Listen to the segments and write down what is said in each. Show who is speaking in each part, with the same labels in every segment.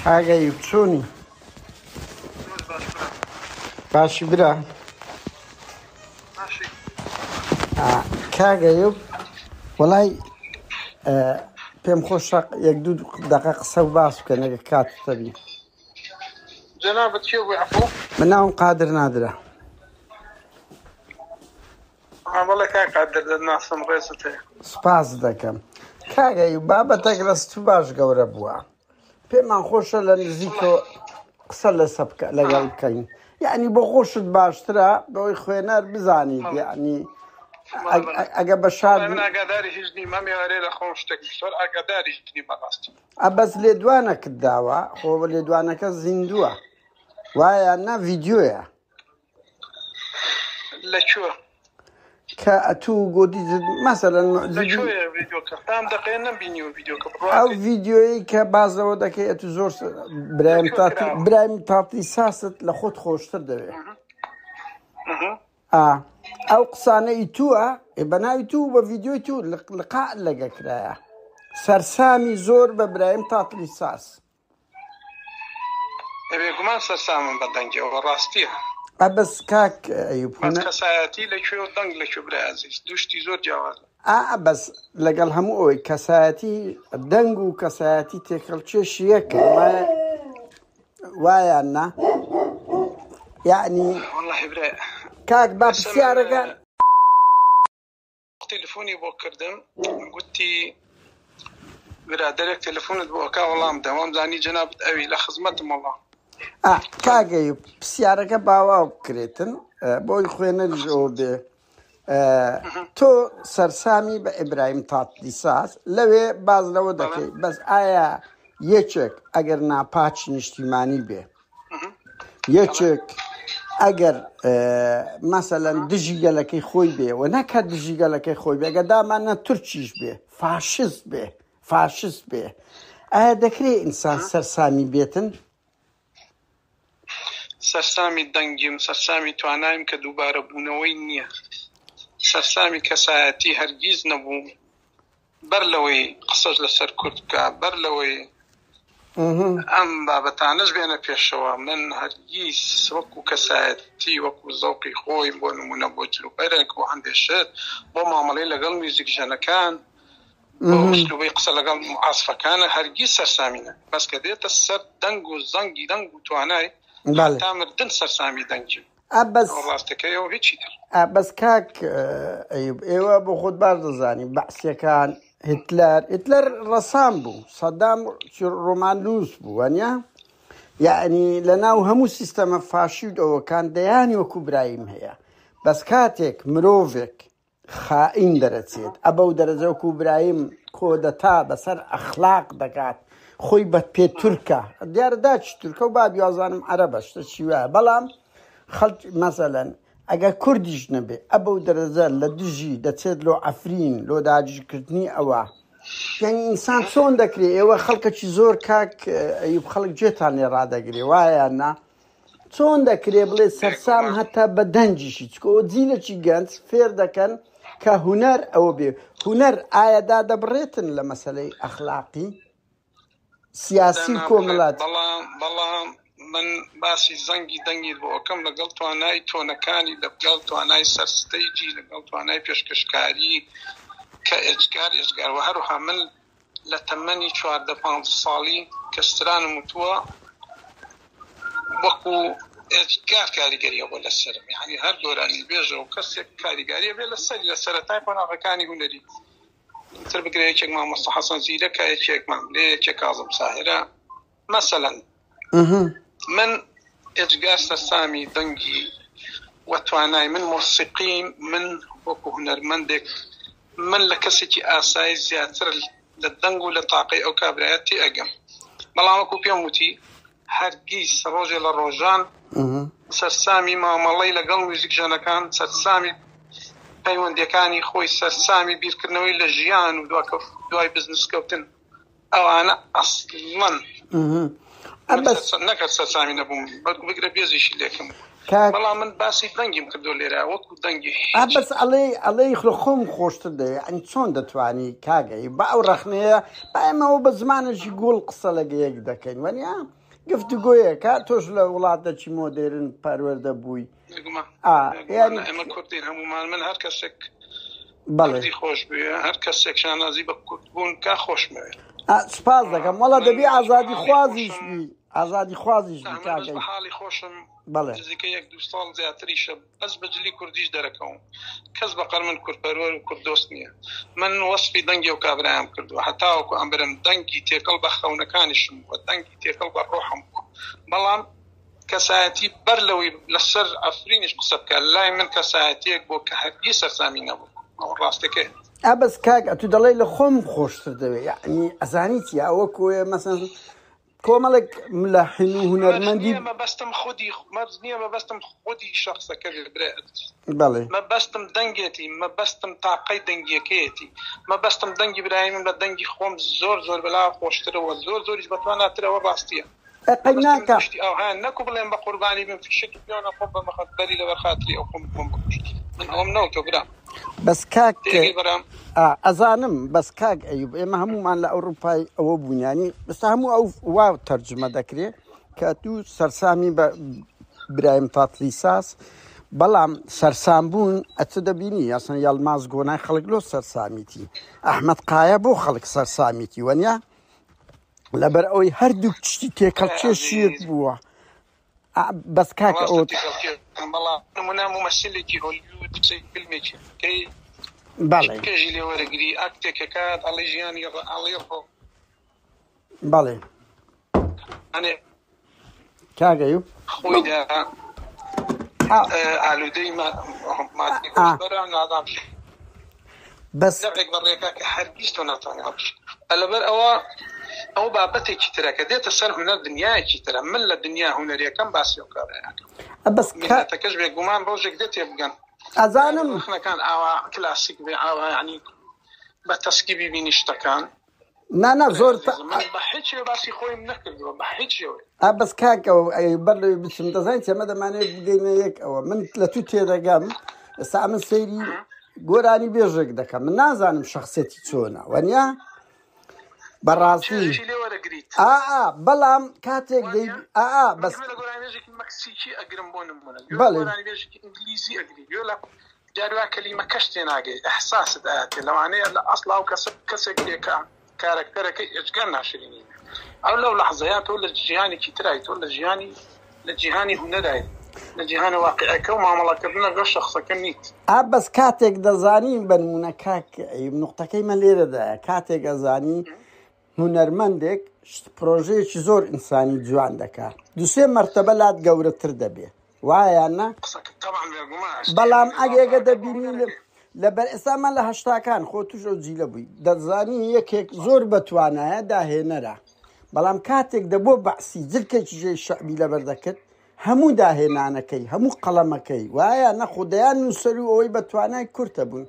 Speaker 1: کاک ئەیوب چۆنی؟
Speaker 2: زۆر باش برا.
Speaker 1: باشی برا؟
Speaker 2: باشی.
Speaker 1: کاک ئەیوب وەڵای پێم خۆشە یەک دوو دەقە قسە و باس بکەن ئەگەر کات هەبی.
Speaker 2: جەنابت کێ بووی عەفوو؟
Speaker 1: من ناوم قادر نادرە.
Speaker 2: ها بەڵێ کاک قادر دەتناسم ڕێزت هەیە.
Speaker 1: سپاست دەکەم. کاک ئەیوب بابەتێک لە ستوباش گەورە بووە. پێمان خۆشە لە نزیکەوە قسە لەسە بکە لەگەڵ بکەین یعنی بۆ خۆشت باشترە بەوەی خوێنەر بزانیت یعنی ئەگە بە شار
Speaker 2: من ئاگاداری هیچ نیم ئەم ئێوارەیە لە خۆم شتێک زۆر ئاگاداری هیچ نیم بەڕاستی
Speaker 1: ئەبەس لێدوانەکت داوە خۆ لێدوانەکە زیندووە وایە نا ڤیدیۆیە
Speaker 2: لە کوێ؟
Speaker 1: کە ئەتوو گۆتیت مەسەلەن
Speaker 2: لە
Speaker 1: معجبی
Speaker 2: کوێیە ڤیدیۆکە؟ تا ئەم دەقەیە نەمبینیوە ڤیدیۆکە بڕوا
Speaker 1: ئەو
Speaker 2: کەیت
Speaker 1: ڤیدیۆیەی کە باس لەوە دەکەی ئەتوو زۆر س-
Speaker 2: لە
Speaker 1: برایم
Speaker 2: کوێ
Speaker 1: تاتی
Speaker 2: کراوە؟
Speaker 1: برایم تاتی ساست لە خۆت خۆشتر دەوێ
Speaker 2: مهم.
Speaker 1: ئا ئەو قسانە ئی تووە ئێ بە ناوی توو بە ڤیدیۆی توو لق- لقاء لەگە کرایە سەرسامی زۆر بە برایم تاتلی ساس
Speaker 2: بێگومان سەرسامم بە دەنگیەوە ڕاستیە.
Speaker 1: ئە بەس کاک ئەیوب
Speaker 2: بەس
Speaker 1: هونەر
Speaker 2: کەسایەتی لە کوێ و دەنگ لە کوێ برای ئازیز دوو شتی زۆر جیاوازن.
Speaker 1: ئا بەس لەگەڵ هەموو ئەوەی کەسایەتی دەنگ و کەسایەتی تێکەڵکێشی یەکن وایە وایان نا یعنی
Speaker 2: وەڵاهی برای
Speaker 1: کاک با
Speaker 2: ئێستا من
Speaker 1: پرسیارەکە
Speaker 2: تەلەفۆنی بۆ کردم گوتی برادەرێک تەلەفۆنت بۆ ئەکا وەڵام دە وام زانی جەنابت ئەوی لە خزمەتم وەڵا.
Speaker 1: ئا کاک ئەیوب پرسیارەکە باوا بکرێتن بۆی خوێنەریش ئەوە بێ تۆ سەرسامی بە ئیبراهیم تاتلیساس لەوێ باز لەوە دەکەی بەس ئایا یەکێک ئەگەر ناپاچ نیشتیمانی بێ یەکێک ئەگەر مەسەلەن دژی گەلەکەی خۆی بێ و نەکە دژی گەلەکەی خۆی بێ ئەگەر دامانە تورکیش بێ فاشست بێ فاشست بێ ئایا دەکرێ ئینسان سەرسامی بێتن؟
Speaker 2: سەرسامی دەنگیم، سەرسامی توانایم کە دووبارە بوونەوەی نییە. سەرسامی کەسایەتی هەرگیز نەبووم. بەر لەوەی قسەش لەسەر کورد بکا، بەر لەوەی ئەم بابەتانەش بێنە پێشەوە، من هەرگیز وەکو کەسایەتی، وەکو زەوقی خۆی، بۆ نموونە بۆ جلوبەرگ، بۆ هەندێ شت، بۆ مامەڵەی لەگەڵ میوزیکژەنەکان، بۆ ئوسلوبی قسە لەگەڵ عازفەکانە، هەرگیز سەرسامی نەبووم. بەس کە دێتە سەر دەنگ و زەنگی دەنگ و توانای، هەتا مردن سەرسامی دەنگیم.
Speaker 1: ئە بەس
Speaker 2: ئەوە ڕاستەکەیە و هیچی تر.
Speaker 1: ئە بەس کاک ئەیوب ئێوە بۆ خۆت باش دەزانی بەعسیەکان هیتلەر هیتلەر ڕەسام بوو سەدام ڕۆماننووس بوو وانە یعنی لە ناو هەموو سیستەمە فاشی و ئەوەکان دەیانی وەکو برایم هەیە بەس کاتێک مرۆڤێک خائین دەرەچێت ئەبەو دەرەجە وەکو برایم کۆدەتا بەسەر ئەخلاق دەکات خۆی بە پێ تورکە دیارە داچی تورکە و بابی وازانم عەرەبە شتە چی وایە بەڵام خەڵک مەسەلەن ئەگەر کوردیش نەبێ ئەبەو دەرەجە لە دژی دەچێت لۆ عەفرین لۆ داگیرکردنی ئەوە یعنی ئینسان چۆن دەکرێ ئێوە خەڵکەکی زۆر کاک ئەیوب خەڵک گوێتان لێ ڕادەگرێ وایە نا چۆن دەکرێ بڵێ سەرسام هەتا بە دەنگیشی چکۆ جیلێکی گەنج فێر دەکەن کە هونەر ئەوە بێ هونەر ئایا دادەبڕێتن لە مەسەلەی ئەخلاقی سیاسی و کۆمەڵاتی
Speaker 2: بەڵام بەڵام من باسی زەنگی دەنگیت بۆ ئەکەم لەگەڵ توانای تۆنەکانی لەگەڵ توانای سەر ستەیجی لەگەڵ توانای پێشکەشکاری کە ئێجگار ئێجگار وە هەروها من لە تەمەنی 14 پانزە ساڵی کە سترانم وتووە وەکو ئێجگار کاریگەری هەبووە لەسەرم یعنی هەر گۆرانی بێژە و کەسێک کاریگەری هەبێ لەسەری لە سەرەتای قۆناغەکانی هونەری تر بگرە یەکێک مامۆستا حەسەن زیرەکە یەکێک ماملێ یەکێک کازم ساهرە مەسەلەن من ئێجگار سەرسامی دەنگی و توانای من مۆسیقیم من وەکو هونەرمەندێک من لە کەسێکی ئاسایی زیاتر لە دەنگ و لە تاقەی ئەو کابرایە تێئەگەم بەڵام وەکو پێم وتی هەرگیز ڕۆژێ لە ڕۆژان سەرسامی مامەڵەی لەگەڵ میوزیکژەنەکان سەرسامی پەیوەندیەکانی خۆی سەرسامی بیرکردنەوەی لە ژیان و دوای بزنس کەوتن ئەوانە ئەسڵەن. من نەک هەر سەرسامی نەبووم بەڵکو بگرە بێزیشی لێکم.
Speaker 1: کاک
Speaker 2: بەڵام من باسی دەنگیم کردووە لێرە وەکو دەنگی
Speaker 1: ئا
Speaker 2: هیچ.
Speaker 1: بەس ئەڵێی ئەڵێی لە خۆم خۆشتر دەوێ یەعنی چۆن دەتوانی کاک ئەیوب با ئەو ڕەخنەیە با ئێمەوە بە زمانێکی گوڵ قسە لەگە یەک دەکەین وەنیا گفتوگۆیەکە تۆش لە وڵاتەکی مۆدێرن پەروەردە بووی
Speaker 2: بێگومان
Speaker 1: ئا
Speaker 2: بێگومان
Speaker 1: یانی
Speaker 2: ئێمە کوردین هەموومان من هەر کەسێک
Speaker 1: بەڵێ
Speaker 2: کوردی خۆش بوێ هەر کەسێک شانازی بە کورد بوون کا خۆشمەوێت
Speaker 1: ئا سوپاس دەکەم وەڵا
Speaker 2: من
Speaker 1: دەبی
Speaker 2: بەس بە
Speaker 1: ئازادی
Speaker 2: حاڵی
Speaker 1: خوازیش
Speaker 2: خۆشم
Speaker 1: بی ئازادی خوازیش
Speaker 2: نا
Speaker 1: بی
Speaker 2: من
Speaker 1: کاک
Speaker 2: بەس بە
Speaker 1: ئەیوب
Speaker 2: حاڵی خۆشم
Speaker 1: بەڵێ
Speaker 2: نزیکە یەک دوو ساڵ زیاتریشە بەس بە جلی کوردیش دەرەکەوم کەس بە قەر من کوردپەروەر و کورددۆست نییە من وەسفی دەنگی ئەو کابرایەم کردووە هەتاوەکو ئەمرم دەنگی تێکەڵ بە خەونەکانیشم بووە دەنگی تێکەڵ بە ڕۆحم بووە بەڵام کەسایەتی بەر لەوەی لەسەر عەفرینیش قسە بکات لای من کەسایەتیەک بووە کە هەرگیز سەرسامی نەبوو ئەوە ڕاستەکەی.
Speaker 1: ئا بەس کاک ئەتو دەڵێی لە خۆم خۆشتر دەوێ یەعنی ئەزانی چیە ئەوە کۆیە مەسەن کۆمەڵێک ملحن و
Speaker 2: مەرج
Speaker 1: هونەرمەندی
Speaker 2: نییە مەبەستم خودی مەرج نییە مەبەستم خودی شەخسەکە بێ برای ئەزیز
Speaker 1: بەڵێ
Speaker 2: مەبەستم دەنگێتی مەبەستم تاقەی دەنگیەکەیەتی مەبەستم دەنگی برایمم لە دەنگی خۆم زۆر زۆر بەلاوە خۆشترە وە زۆر زۆریش بەتواناترە ئەوە ڕاستیە
Speaker 1: ئەی قەی
Speaker 2: مەبەستم
Speaker 1: ناکا
Speaker 2: شتی ئاوهایە نەکو بڵێم بە قوربانی بم فیشەکی پێوە نەخۆم بە مەخەت بەری لەبەر خاتری ئەو خۆم خۆم بکوشت من ئەوەم نەوتوە برام
Speaker 1: بەس کاک
Speaker 2: تێگەی برام
Speaker 1: ئا ئەزانم بەس کاک ئەیوب ئێمە هەموومان لە ئەوروپای ئەوە بووین یانی ئێستا هەموو ئەو وا تەرجمە دەکرێ کە تو سەرسامی بە برایم تاتلیساس بەڵام سەرسام بوون ئەتو دەبینی یاسن یەڵماز گۆنای خەڵک لۆ سەرسامیتی ئەحمەد قایە بۆ خەڵک سەرسامیتی وەنیا لەبەر ئەوەی هەردووک شتی تێکەڵ
Speaker 2: برای
Speaker 1: کێشیەک
Speaker 2: عەزیز
Speaker 1: بووە بەس کاک
Speaker 2: ڕاستە
Speaker 1: ئەوە
Speaker 2: تێکەڵ کێشم بەڵام نمونە مومەسیلێکی هۆلیوود قسەی فیلمێکی بکەی
Speaker 1: بەڵێ
Speaker 2: چێژی لێ وەرەگری ئاکتێکەکات ئەڵێ ژیانی ئەڵێ
Speaker 1: بەڵێ
Speaker 2: ڕۆمانێ
Speaker 1: کاک ئەیوب
Speaker 2: خۆیدا
Speaker 1: ئا
Speaker 2: ئالوودەی مادەی
Speaker 1: ئا
Speaker 2: هۆشبەرە نازانم
Speaker 1: بەس
Speaker 2: دەقێک بە ڕێکا کە هەرگیز تۆ ناتوانانی هەڵبژی لەبەر ئەوە ئەو بابەتێکی ترە کە دێتە سەر هونەر دنیایەکی ترە من لە دنیا هونەریەکەم باسی ئەو کارەیە ئەکەم
Speaker 1: بەس کا
Speaker 2: میللەتەکەش بێگومان ڕۆژێک دێت تێبگەن نابێت
Speaker 1: ئەزانم
Speaker 2: ڕەخنەکان ئاوا کلاسیک بێ ئاوا یعنی بە تەسکی بیبینی شتەکان
Speaker 1: نا نا
Speaker 2: برای
Speaker 1: زۆر
Speaker 2: ئەزیزم من بە هیچ شێوە باسی خۆیم نەکردووە بە هیچ شێوەیەک.
Speaker 1: ئا بەس کاک ئەوە ئەی بەر لەوەی بچم دەزانی چی ئەمە دەمانەوێت بگەینە یەک ئەوە من لە تو تێدەگەم ئێستا ئەمن سەیری گۆرانی بێژێک دەکەم من نازانم شخصێتی چۆنە وەنیا بەڕاستی
Speaker 2: چێژی لێ وەرەگریت
Speaker 1: ئا ئا بەڵام کاتێک دەی
Speaker 2: وانە
Speaker 1: ئا ئا
Speaker 2: من
Speaker 1: بەس
Speaker 2: گوێ لە گۆرانیبێژێکی مەکسیکی ئەگرم بۆ نمونە گوێ لە
Speaker 1: بەڵێ
Speaker 2: گۆرانیبێژێکی ئینگلیزی ئەگری گوێ لە جار وا کەلیمەکەش تێناگەی ئیحساست ئەیاتێ لەوانەیە لە ئەسڵا ئەو کەسە کەسێک بێ کە کارەکتەرەکەی ئێجگار ناشرینی بێ ئەو لەو لەحزەیا تۆ لە جیهانێکی ترای تۆ لە ژیانی لە جیهانی هونەرای لە جیهانە واقیعەکە و مامەڵەکردن لەگەڵ شەخسەکە نیت.
Speaker 1: ئا بەس کاتێک دەزانی بەنمونە کاک ئەیوب نوقتەکەی من لێرەدایە کاتێک ئەزانی هونەرمەندێک پرۆژەیەکی زۆر ئینسانی جوان دەکا دوسێ مەرتەبە لات گەورەتر دەبێ وایە یان نا؟
Speaker 2: قسەکەت تەبعەن بێگومان شتێ
Speaker 1: بەڵام
Speaker 2: هەیە
Speaker 1: ئەگێگە
Speaker 2: ئیزافە ئەکا بۆ
Speaker 1: دەبینی
Speaker 2: هونەرەکەی.
Speaker 1: لەبەر ئێستا من لە هەشتاکان خۆ توش ئەو جیلە بووی دەزانی یەکێک زۆر بەتوانایە داهێنەرە بەڵام کاتێک دەبووە بەعسی جلکێکی ژێی شەعبی لەبەر دەکرد هەموو داهێنانەکەی هەموو قەڵەمەکەی وایە نەخۆ دەیان نووسەر و ئەوەی بە توانای کورتە بوون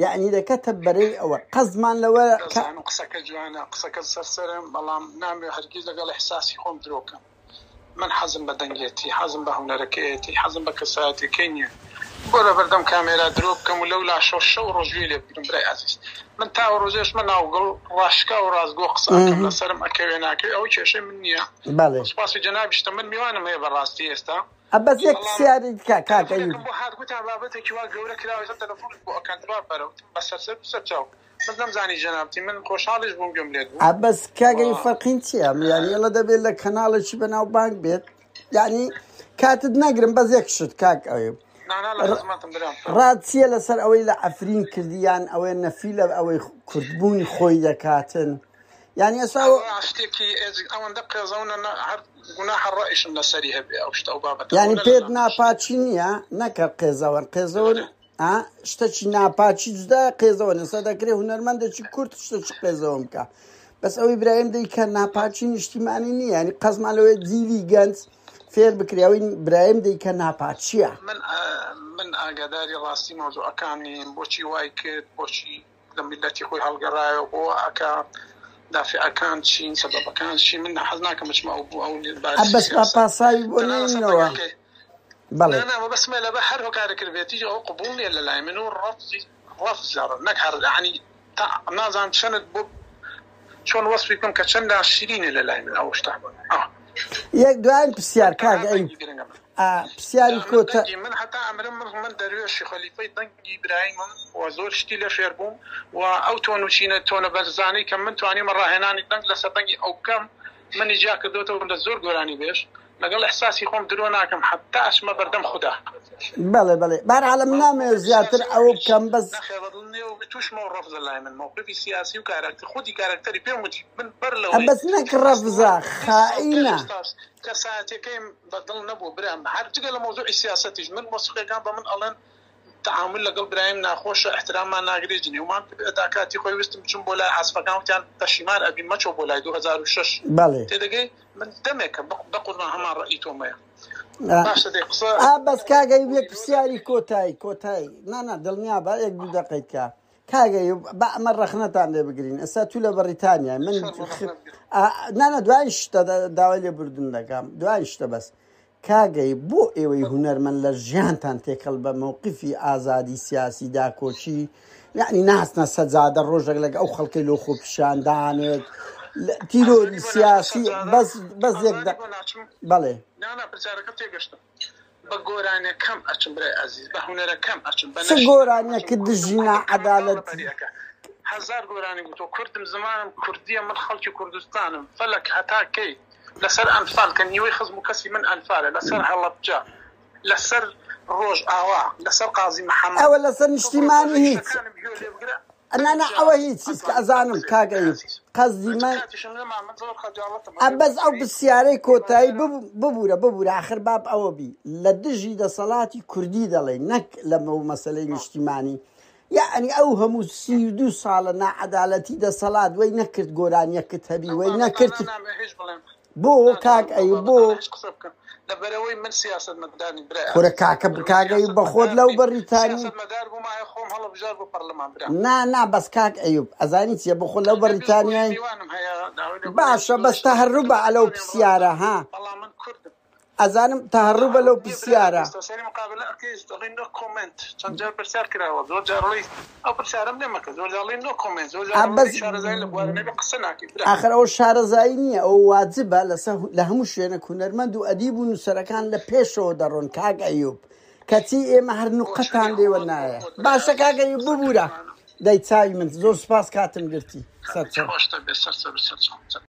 Speaker 1: یعنی دەکەتە بەرەی ئەوە قەزمان لەوە کە
Speaker 2: دەزانم قسەکە جوانە قسەکەت سەر سەرم بەڵام نامەوێ هەرگیز لەگەڵ ئیحساسی خۆم درۆ بکەم من حەزم بە دەنگێتی حەزم بە هونەرەکەیەتی حەزم بە کەسایەتیەکەی نیە بۆ لەبەردەم کامێرا درۆ بکەم و لەو لاشەوە شەو ڕۆژ گوێی لێ بگرم برای ئازیز من تا ئەو ڕۆژەش مە ناوگڵ ڕاشکاو و ڕاستگۆ قسە ئەکەم لەسەرم ئەکەوێ ناکەوێ ئەوە کێشەی من نیە
Speaker 1: بەڵێ
Speaker 2: سوپاسی جەنابیشتە من میوانم هەیە بەڕاستی ئێستا
Speaker 1: بەس یەک
Speaker 2: بەڵام
Speaker 1: پرسیاری کا کاک
Speaker 2: تەلەفونێکم
Speaker 1: ئەیوب
Speaker 2: بۆ هات گوتیان بابەتێکی وا گەورە کراوە ئێستا تەلەفونت بۆ ئەکەن جواب بەرە وتم بەسەر سەر و سەر چاو بەس نەمزانی جەنابتی من خۆشحاڵیش بووم گوێم لێت بوو
Speaker 1: بەس کاک
Speaker 2: و
Speaker 1: ئەیوب فەرقین چییە یعنی ئێڵە دەبێت لە کەناڵێکی بەناوبانگ بێت یعنی کاتت نەگرم بەس یەک شت کاک ئەیوب
Speaker 2: نانا لە خزمەتم برام فەرموو.
Speaker 1: ڕات چییە لەسەر ئەوەی لە عەفرین کردی یان ئەوەی نەفی لە ئەوەی کوردبوونی خۆی دەکاتن یعنی ئێستا
Speaker 2: ئەوە شتێکی ئەوەندە قێزەونە نە هەر گوناحە ڕەئیشم لەسەری هەبێ ئەو شتە ئەو بابەتە
Speaker 1: یعنی
Speaker 2: ئەوەنە
Speaker 1: پێت
Speaker 2: لەلام شتێک
Speaker 1: ناپاکی نییە نەکە قێزەوەن قێزەون ئا شتەکی ناپاکی جودایە قێزەوەن ئێستا دەکرێ هونەرمەندێکی کورد شتەکی قێزەوەن بکە بەس ئەوەی برایم دەیکە ناپاکی نیشتیمانی نییە یعنی قەزمان لەوەی جیلی گەنج فێر بکرێ ئەوەی برایم دەیکە ناپاکییە.
Speaker 2: من من ئاگاداری ڕاستی مەوزوعەکان نیم بۆچی وای کرد بۆچی لە میللەتی خۆی هەڵگەڕایەوە بۆ وا ئەکا. دافعەکان چین، سەبەبەکان چین، من حەز ناکەم بچمە ئەو ئەو باسی
Speaker 1: بەس با
Speaker 2: سیاسەت.
Speaker 1: پاساوی بۆ
Speaker 2: تەنها لەسەر
Speaker 1: نێنینەوە.
Speaker 2: دەنگەکەی
Speaker 1: بەڵێ.
Speaker 2: نا نا مەبەستمە لەبەر هەر هۆکارێک بێتیش ئەوە قبوڵ نییە لەلای من و ڕەفزی ڕەفزە نەک هەر یەعنی تا نازانم چەنت بۆ چۆن وەسفی بکەم کە چەند ناشرینە لەلای من ئەو شتە. ئا.
Speaker 1: یەک دوایین پرسیار
Speaker 2: تەنها
Speaker 1: کاک ئەیوب
Speaker 2: دەنگی گرنگە من.
Speaker 1: ئا پرسیاری
Speaker 2: جا من
Speaker 1: کۆتا
Speaker 2: دەنگی من هەتا ئەمرم من من دەروێشی خەلیفەی دەنگی برایمم و زۆر شتی لێ فێر بووم و ئەو تۆن و چینە تۆنە بەرزانەی کە من توانیومە ڕاهێنانی دەنگ لەسەر دەنگی ئەو بکەم منی جیا کردۆتەوە لە زۆر گۆرانی بێژ لەگەڵ ئیحساسی خۆم درۆ ناکەم حەتا ئەچمە بەردەم خودا.
Speaker 1: بەڵێ بەڵێ بەهەرحاڵ من
Speaker 2: بەڵام
Speaker 1: نامەوێت
Speaker 2: مەوقیفی
Speaker 1: زیاتر
Speaker 2: سیاسی
Speaker 1: ئەوە
Speaker 2: هیچ
Speaker 1: بکەم بەس
Speaker 2: نەخێر بەدڵ نییە و تووشمەوە ڕەفزە لای من مەوقیفی سیاسی و کاراکتەر خودی کاراکتەری پێم وتی من بەر لەوەی
Speaker 1: بەس نەک ڕەفزە
Speaker 2: ئەسڵەن 20 ساڵ پێش
Speaker 1: خائینە.
Speaker 2: ئێستاش کەسایەتیەکەیم بە دڵ نەبوو برام هەر جگە لە مەوزوعی سیاسەتیش من مۆسیقیەکان بە من ئەڵێن تەعامول لەگەڵ برایم ناخۆشە ئیحتراممان ناگرێ جنێومان پێ ئەدا کاتی خۆی ویستم بچم بۆ لای عازفەکان وتیان پەشیمان ئەبی مەچۆ بۆ لای 2006
Speaker 1: بەڵێ.
Speaker 2: تێدەگەی من دەمێکە بەقوربان هەمان ڕەئی تۆمەیە باشە دەی قسە
Speaker 1: ئا بەس کاک ئەیوب یەک پرسیاری کۆتایی کۆتایی نا نا دڵنیا بە یەک دوو دەقەی تکا کاک ئەیوب با ئەمە ڕەخنەتان لێ بگرین ئێستا تو لە بەڕیتانیای من نا نا دوای شتە داوای لێبوردن دەکەم دوای شتە بەس کاک ئەیوب بۆ ئێوەی هونەرمەند لە ژیانتان تێکەڵ بە مەوقفی ئازادی سیاسی داکۆکی یعنی ناچنە سەجادە ڕۆژێک لەگە ئەو خەڵکەی لۆ خۆپیشاندانێک تیرۆری
Speaker 2: ئازادی بۆ ناچمە
Speaker 1: سیاسی
Speaker 2: سەجادە
Speaker 1: بەس بەس یەک
Speaker 2: ئازادی بۆ ناچم
Speaker 1: بەڵێ
Speaker 2: نا نا پرسیارەکەم تێگەشتم بە گۆرانیەکەم ئەچم برای ئازیز بە هونەرەکەم ئەچم بە
Speaker 1: چ
Speaker 2: نەشیدەکەم ئەچم
Speaker 1: گۆرانیەکت
Speaker 2: کوردم
Speaker 1: دژی
Speaker 2: کوردم کەمەنداڵ
Speaker 1: ناعەدالەتی
Speaker 2: لەبەری ئەکا هەزار گۆرانی گوتوە کوردم زمانم کوردیە من خەڵکی کوردستانم فەلەک هەتا کەی لەسەر ئەنفال کە نیوەی خزم و کەسی من ئەنفالە لەسەر هەڵەبجە لەسەر ڕۆژئاوا لەسەر قازی محەمەد
Speaker 1: ئەوە لەسەر
Speaker 2: تۆ بڕۆ
Speaker 1: نیشتیمانی هیچ
Speaker 2: ڕیشەکانم گوێ لێ بگرە
Speaker 1: نا نا
Speaker 2: ئەنجا
Speaker 1: ئەوە هیچ هیچ کە
Speaker 2: ئەتوانی
Speaker 1: ئەزانم
Speaker 2: قسەی
Speaker 1: کاک
Speaker 2: بکەی
Speaker 1: ئەیوب
Speaker 2: ئازیز
Speaker 1: قەزدی
Speaker 2: من
Speaker 1: من
Speaker 2: کاتیشم نەما من زۆر خەجاڵەتم
Speaker 1: ئە
Speaker 2: ئەبێ
Speaker 1: بەس ئەو
Speaker 2: ببوری
Speaker 1: پرسیارەی کۆتایی
Speaker 2: هیوادارم
Speaker 1: ببورە ببورە ئاخر باب ئەوە بی لە دژی دەسەڵاتی کوردی دەڵێ نەک لە مەسەلەی نیشتیمانی یەعنی ئەو هەموو 32 ساڵە ناعەدالەتی دەسەڵات وەی نەکرد گۆرانیەکت هەبی
Speaker 2: لەو
Speaker 1: وەی
Speaker 2: بابەتانە
Speaker 1: نەکرد
Speaker 2: نامەوێ هیچ بڵێم
Speaker 1: بۆ
Speaker 2: ناتوانم
Speaker 1: کاک
Speaker 2: لەو
Speaker 1: ئەیوب بۆ
Speaker 2: بابەتانە هیچ قسە بکەم لەبەرئەوەی من سیاسەتمەداریم برای
Speaker 1: کورە
Speaker 2: ئازیز
Speaker 1: کاکە
Speaker 2: لەبەرئەوەی
Speaker 1: کاک ئەیوب بەخۆت
Speaker 2: سیاسەتمەدار
Speaker 1: لەو
Speaker 2: نیم
Speaker 1: بەریتانی
Speaker 2: سیاسەتمەدار بوومایە خۆم هەڵەبژارد بۆ پەرلەمان برام
Speaker 1: نا نا بەس کاک ئەیوب ئەزانی چیە بۆ خۆ لەو
Speaker 2: ئەگەر بێ بۆری
Speaker 1: بەریتانیای
Speaker 2: میوانم هەیە داوای لێبوردن
Speaker 1: باشە
Speaker 2: زۆر
Speaker 1: بەس
Speaker 2: شتم
Speaker 1: تەهەروبە
Speaker 2: لەگەڵ
Speaker 1: ئەلەو
Speaker 2: میوانیم ڕاستە
Speaker 1: پرسیارە ها
Speaker 2: بەڵام من کوردم
Speaker 1: ئەزانم تەهەروبە لەو
Speaker 2: تەهەروب نییە برای
Speaker 1: پرسیارە.
Speaker 2: ئازیز تۆ سەیری مقابلە ئەکەی دەڵێی نۆ کۆمێنت چەند جار پرسیار کراوە زۆر جار ئەڵێی ئەو پرسیارەم لێ مەکە زۆر جار ئەڵێی نۆ کۆمێنت زۆر جار
Speaker 1: ئا
Speaker 2: ئەڵێی
Speaker 1: بەس
Speaker 2: شارەزایی لە بوارە نەبێ قسە ناکەی برا.
Speaker 1: ئاخر ئەوە شارەزایی نییە ئەوە واجبە لەسەر لە هەموو شوێنێک هونەرمەند و ئەدیب و نووسەرەکان لە پێشەوە دەڕۆن کاک ئەیوب کەچی ئێمە هەر نوقەتان
Speaker 2: بۆچونی
Speaker 1: لێوە
Speaker 2: خۆت بۆ
Speaker 1: نایە
Speaker 2: خۆت برای
Speaker 1: باشە
Speaker 2: ئازیز
Speaker 1: کاک ئەیوب
Speaker 2: قسەکەی
Speaker 1: ببورە
Speaker 2: جوانە
Speaker 1: دەی چاوی من زۆر سوپاس کاتم گرتی سەرچاو.
Speaker 2: خۆشتە بێ سەرچاو سەرچاو.